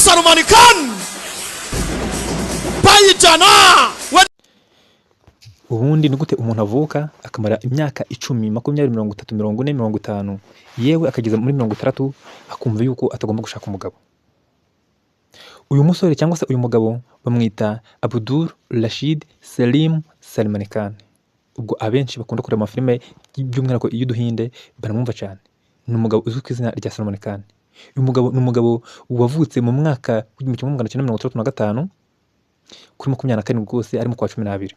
Salman Khan Bhaijaan we. Ubundi ni gute umuntu avuka akamara imyaka 10, 20, 30, 40, 50, yewe akageza muri 60, akumva yuko atagomba gushaka umugabo? Uyu musore cyangwa se uyu mugabo bamwita Abdul Rashid Salim Salman Khan. Ubwo abenshi bakunda kureba amafilime, by'umwihariko iy'uduhinde, baramwumva cyane. Ni umugabo uzwi ku izina rya Salman Khan. Uyu mugabo ni umugabo wavutse mu mwaka w'1965, kuri 27 rwose, ari mu kwa 12,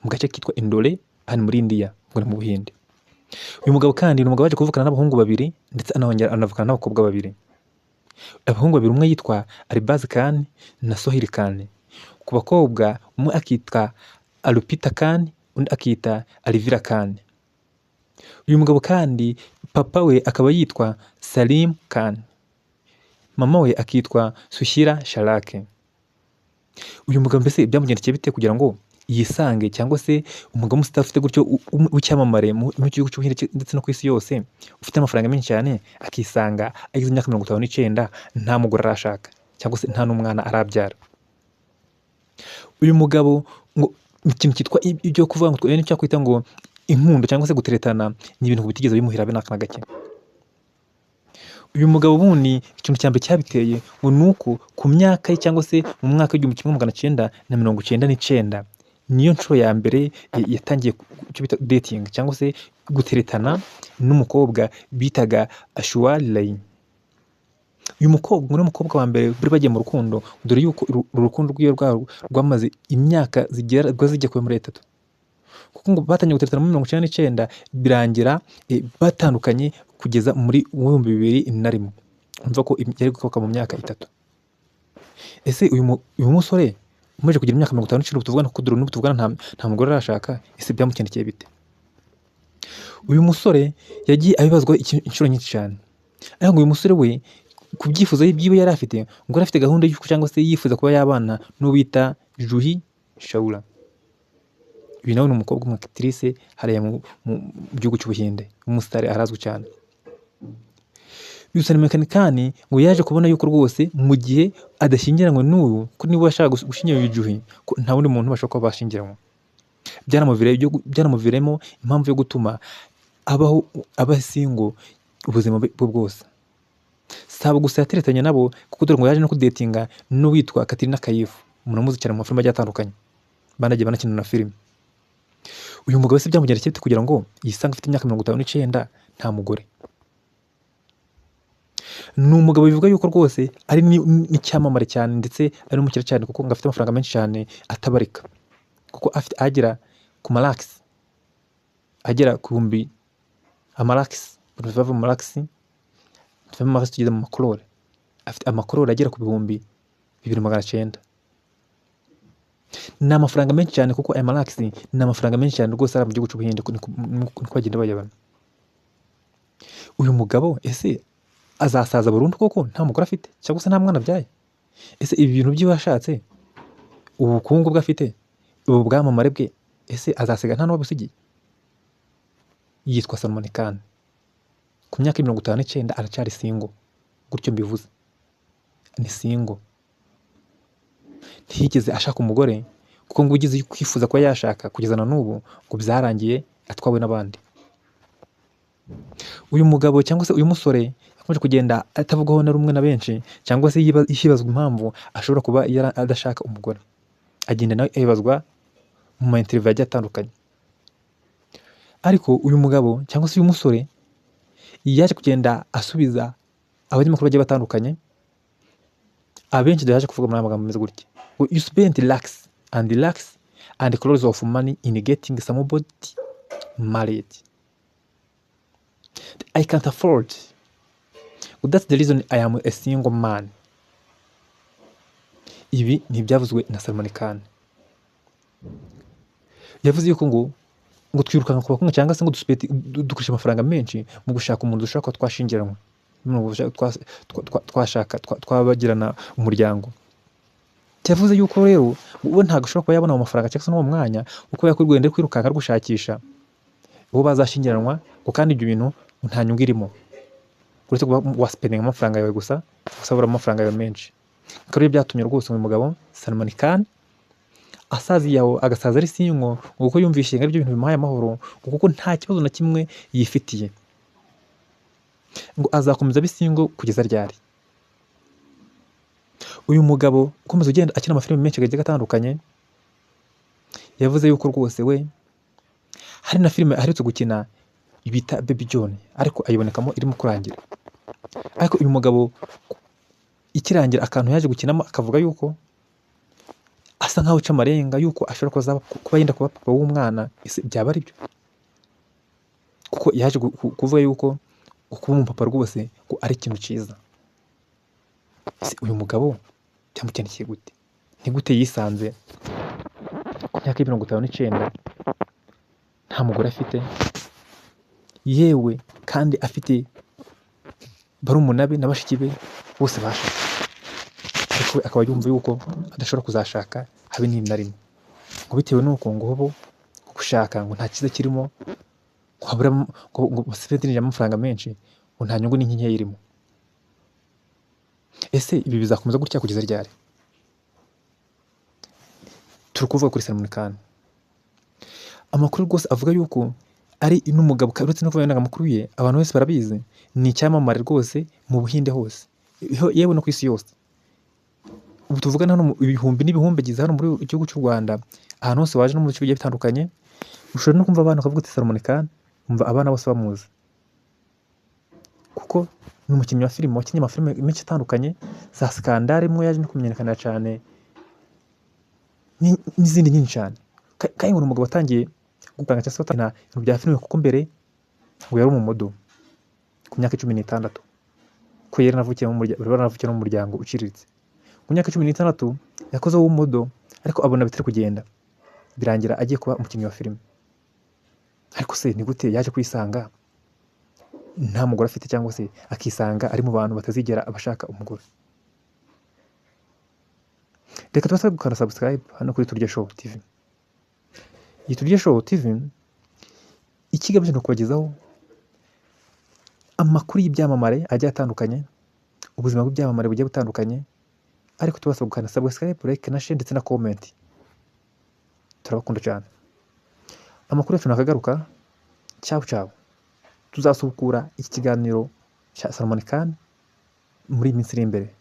mu gace kitwa Indore, hano muri Indiya, ubwo ni mu Buhinde. Uyu mugabo kandi ni umugabo waje kuvukana n'abahungu babiri, ndetse anongera anavukana n'abakobwa babiri. Abahungu babiri, umwe yitwa Arbaaz Khan na Sohail Khan. Ku bakobwa, umwe akitwa Arpita Khan, undi akita Alivira Khan. Uyu mugabo kandi papa we akaba yitwa Salim Khan, mama we akitwa Sushila Sharake. Uyu mugabo mbese byamugendekeye bite kugira ngo yisange, cyangwa se umugabo w'umusitari ufite gutyo w'icyamamare mu gihugu cy'Ubuhinde ndetse no ku isi yose, ufite amafaranga menshi cyane, akisanga ageze imyaka 59 nta mugore arashaka, cyangwa se nta n'umwana arabyara? Uyu mugabo ngo ikintu cyitwa ibyo kuvuga ngo nicyo kwita ngo inkundo cyangwa se guteretana ni ibintu bitigeze bimuhira habe n'aka na gake. Uyu mugabo ubundi ikintu cya mbere cyabiteye ngo ni uko ku myaka ye, cyangwa se mu mwaka w'1999, niyo nshuro ya mbere yatangiye icyo bita dating cyangwa se guteretana n'umukobwa bitaga Aishwarya Rai. Uyu mukobwa ngo ni umukobwa wa mbere bari bagiye mu rukundo, dore yuko uru rukundo rwiwe rwabo rwamaze imyaka zigera rwa zijya kuba muri 3, kuko ngo batangiye guteretana muri 99, birangira batandukanye kugeza muri 2001. Urumva ko yari gukoka mu myaka 3. Ese uyu musore umaze kugira imyaka 59 tuvugana, kuko dore n'ubu tuvugana nta mugore arashaka, ese byamugendekeye bite? Uyu musore yagiye abibazwa inshuro nyinshi cyane, ariko ngo uyu musore we ku byifuzo byiwe yari afite, ngo yari afite gahunda y'uko, cyangwa se yifuza kuba yabana n'uwo bita Juhi Chawla. Uyu nawe ni umukobwa w'umwactrice hariya mu gihugu cy'Ubuhinde, w'umusitari, arazwi cyane. Uyu Salman Khan ngo yaje kubona yuko rwose mu gihe adashyingiranywe n'uyu, ko niba ashaka gushyingira uyu Juhi, ko nta wundi muntu bashobora kuba bashyingiranwa. Byanamuviremo impamvu yo gutuma abaho aba single ubuzima bwe bwose. Si abo gusa yateretanye nabo, kuko dore ngo yaje no kudatinga n'uwitwa Katrina Kaif, muramuzi cyane mu mafilime agiye atandukanye, banagiye banakina na filime. Uyu mugabo se byamugendekeye bite kugira ngo yisange afite imyaka 59 nta mugore? Ni umugabo bivuga yuko rwose ari n'icyamamare cyane, ndetse ari n'umukire cyane, kuko ngo afite amafaranga menshi cyane atabarika, kuko afite agera ku ma lakhs, agera ku bihumbi ama lakhs. Tuva mu ma lakhs, tuve mu ma lakhs tugeze mu ma crore. Afite ama crore agera ku 2900. Ni amafaranga menshi cyane, kuko aya ma lakhs ni amafaranga menshi cyane rwose ari mu gihugu cy'Ubuhinde, niko bagenda bayabona. Uyu mugabo ese azasaza burundu koko nta mugore afite, cyangwa se nta mwana abyaye? Ese ibi bintu by'iwe yashatse, ubu bukungu bwe afite, ubu bwamamare bwe, ese azasiga nta n'uwabusigiye? Yitwa Salman Khan, ku myaka 59 aracyari single. Gutyo mbivuze, ni single, ntiyigeze ashaka umugore, kuko ngo ugize kwifuza kuba yashaka, kugeza na n'ubu ngo byarangiye atwawe n'abandi. Uyu mugabo cyangwa se uyu musore yakomeje kugenda atavugwaho na rumwe na benshi, cyangwa se hibazwa impamvu ashobora kuba yari adashaka umugore. Agenda nawe abibazwa mu ma interview agiye atandukanye. Ariko uyu mugabo cyangwa se uyu musore yaje kugenda asubiza abanyamakuru bagiye batandukanye abenshi. Dore yaje kuvuga muri aya magambo ameze gutya ngo: "You spend lakhs and lakhs and crores of money in getting somebody married. I can't afford. That's the reason I am a single man." Ibi ni ibyavuzwe na Salman Khan. Yavuze yuko ngo twirukanka ku bakobwa, cyangwa se ngo dukoresha amafaranga menshi mu gushaka umuntu dushobora kuba twashyingiranwa, mu gushaka twashaka twabagirana umuryango. Yavuze yuko rero we ntabwo ashobora kuba yabona ayo mafaranga cyangwa se n'uwo mwanya, kuko yakwirwenda kwirukanka ari gushakisha uwo bazashyingiranwa, ngo kandi ibyo bintu nta nyungu irimo uretse kuba waspendinga amafaranga yawe gusa, usabura amafaranga yawe menshi. Akaba aribyo byatumye rwose uyu mugabo Salman Khan asaziye aho, agasaza ari single, ngo kuko yumvise ngo aribyo bintu bimuhaye amahoro, ngo kuko nta kibazo na kimwe yifitiye. Ngo azakomeza abe single kugeza ryari? Uyu mugabo ukomeza ugenda akina amafilime menshi agiye atandukanye, yavuze yuko rwose we hari na filime aherutse gukina bita Baby John, ariko ayibonekamo irimo kurangira. Ariko uyu mugabo ikirangira akantu yaje gukinamo, akavuga yuko asa nkaho aca amarenga yuko ashobora kuba yenda kuba papa w'umwana. Ese byaba ari byo? Kuko yaje kuvuga yuko kuba umupapa rwose ko ari ikintu cyiza. Ese uyu mugabo byamugendekeye gute? Ni gute yisanze ku myaka 59 nta mugore afite, yewe kandi afite barumuna be na bashiki be bose bashatse, ariko we akaba yumva yuko adashobora kuzashaka habe na rimwe, ngo bitewe n'uko ngo bo gushaka ngo nta cyiza kirimo, ngo haburamo, ngo basibe amafaranga menshi, ngo nta nyungu n'inkeya irimo. Ese ibi bizakomeza gutya kugeza ryari? Turi kuvuga kuri Salman Khan. Amakuru rwose avuga yuko ari n'umugabo, uretse no kuvuga amakuru ye, abantu bose barabizi, ni icyamamare rwose mu Buhinde hose, yewe no ku isi yose. Ubu tuvugana hano ibihumbi n'ibihumbi bigize hano muri gihugu cy'u Rwanda, ahantu hose waje no mu bice bigiye bitandukanye, ushobora no kumva abana bakavuga uti Salman Khan, umva abana bose bamuzi, kuko ni umukinnyi wa filime wakinnye amafilime menshi atandukanye, za Skandal imwe yaje no kumenyekana cyane, n'izindi nyinshi cyane. Kandi ngo ni umugabo watangiye gupanga cyangwa se gutanga ibintu bya filime, kuko mbere ngo yari umumodo ku myaka 16, ko yari yaravukiye mu muryango uciriritse. Ku myaka 16 yakoze uw'umumodo, ariko abona bitari kugenda, birangira agiye kuba umukinnyi wa filime. Ariko se ni gute yaje kwisanga nta mugore afite, cyangwa se akisanga ari mu bantu batazigera abashaka umugore? Reka tubasabe gukanda subscribe hano kuri Turye Show TV. Iyi Turye Show TV ikigamije ni ukubagezaho amakuru y'ibyamamare agiye atandukanye, ubuzima bw'ibyamamare bugiye butandukanye, ariko tubasaba gukanda subscribe, like na share ndetse na comment. Turabakunda cyane. Amakuru yacu nakagaruka. Ciao ciao. Tuzasubukura iki kiganiro cya Salman Khan muri iyi minsi iri imbere.